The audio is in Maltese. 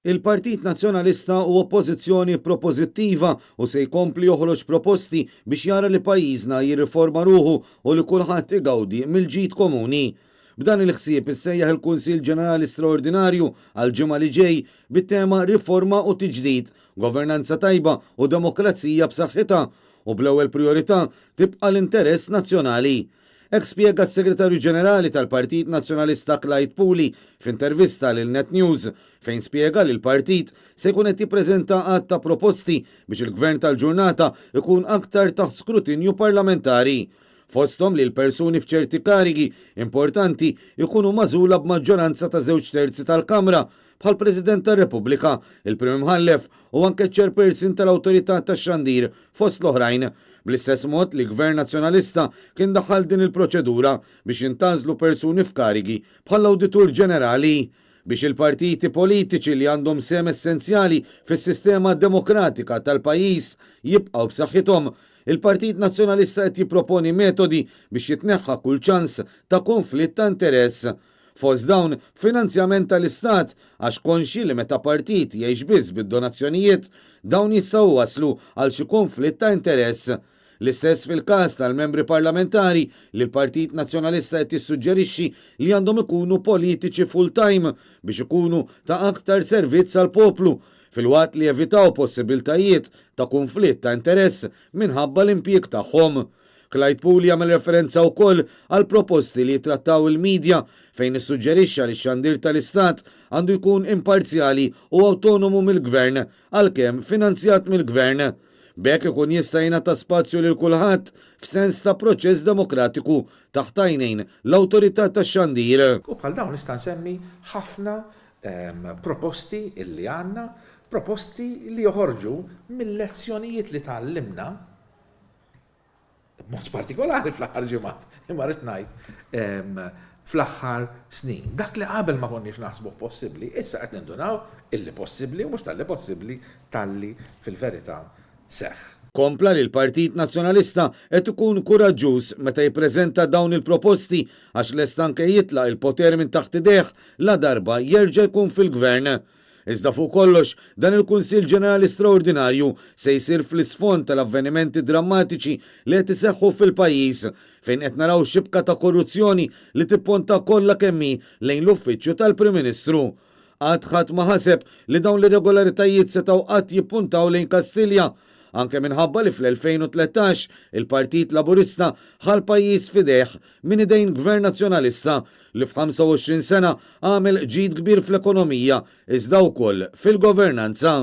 Il-Partit Nazzjonalista hu oppożizzjoni propożittiva u se jkompli joħroġ proposti biex jara li pajjiżna jirriforma ruħu u li kulħadd igawdi mill-ġid komuni. B'dan il-ħsieb issejjaħ il-Kunsill Ġenerali Straordinarju għall-Ġimgħa li ġej bit-tema Riforma u Tiġdid, Governanza Tajba u Demokrazija b'Saħħitha u bl-ewwel prijorità tibqa' l-interess nazzjonali. Hekk spjega s-Segretarju Ġenerali tal-Partit Nazzjonalista Clyde Puli f'intervista lil Net News fejn spjega li l-partit se jkun qed jippreżenta għadd ta' proposti biex il-Gvern tal-ġurnata jkun aktar taħt skrutinju parlamentari. Fosthom li l-persuni f'ċerti karigi importanti jkunu magħżula b'maġġoranza ta' żewġ terzi tal-Kamra bħall-President tar-Repubblika, il-Prim Imħallef u anke ċ-Chairperson tal-Awtorità tax-Xandir fost l-oħrajn. Bl-istess mod li Gvern Nazzjonalista kien daħħal din il-proċedura biex jintgħażlu persuni f'karigi bħall-Awditur Ġenerali. Biex il-partiti politiċi li għandhom sehem essenzjali fis-sistema demokratika tal-pajjiż jibqgħu b'saħħithom, il-Partit Nazzjonalista qed jipproponi metodi biex jitneħħa kull ċans ta' konflitt ta' interess. Fost dawn, finanzjament tal-Istat, għax konxji li meta partit jgħix biss bid-donazzjonijiet, dawn jistgħu iwasslu għal xi konflitt ta' interess. L-istess fil-każ tal-membri parlamentari li l-Partit Nazzjonalista qed jissuġġerixxi li għandhom ikunu politiċi full-time biex ikunu ta' aktar servizz għall-poplu, filwaqt li jevitaw possibbiltajiet ta' kunflitt ta' interess minħabba l-impjieg tagħhom. Clyde Puli għamel referenza wkoll għal proposti li jittrattaw il-media fejn issuġġerixxa li x-xandir tal-Istat għandu jkun imparzjali u awtonomu mill-Gvern għalkemm finanzjat mill-Gvern. B'hekk ikun jista' jingħata spazju lil kulħadd f'sens ta' proċess demokratiku taħt għajnejn l-Awtorità tax-Xandir. U bħal dawn nista' nsemmi ħafna proposti illi għandna, proposti li joħorġu mil-lezzjonijiet li tgħallimna B'mod partikolari fl-aħħar ġimgħat, imma rrid ngħid fl-aħħar snin. Dak li qabel ma konniex naħsbuh possibbli, issa qed nindunaw illi possibbli u mhux talli possibbli, talli fil-verità seħħ. Kompla li l-Partit Nazzjonalista qed ikun kuraġġuż meta jippreżenta dawn il-proposti għax lest anke jitlaq il-poter minn taħt idejh ladarba jerġa' jkun fil-Gvern. Iżda fuq kollox, dan il-Kunsill Ġenerali Straordinarju se jsir fl-isfond tal-avvenimenti drammatiċi li qed iseħħu fil-pajjiż, fejn qed naraw xibka ta' korruzzjoni li tipponta kollha kemm hi lejn l-Uffiċċju tal-Prim Ministru. Qatt ħadd ma ħaseb li dawn l-irregolaritajiet setgħu qatt jippuntaw lejn Kastilja, anke minħabba li fl-2013 il-Partit Laburista ħa l-pajjiż f'idejh minn idejn Gvern Nazzjonalista li f'25 sena għamel ġid kbir fl-ekonomija iżda wkoll fil-governanza.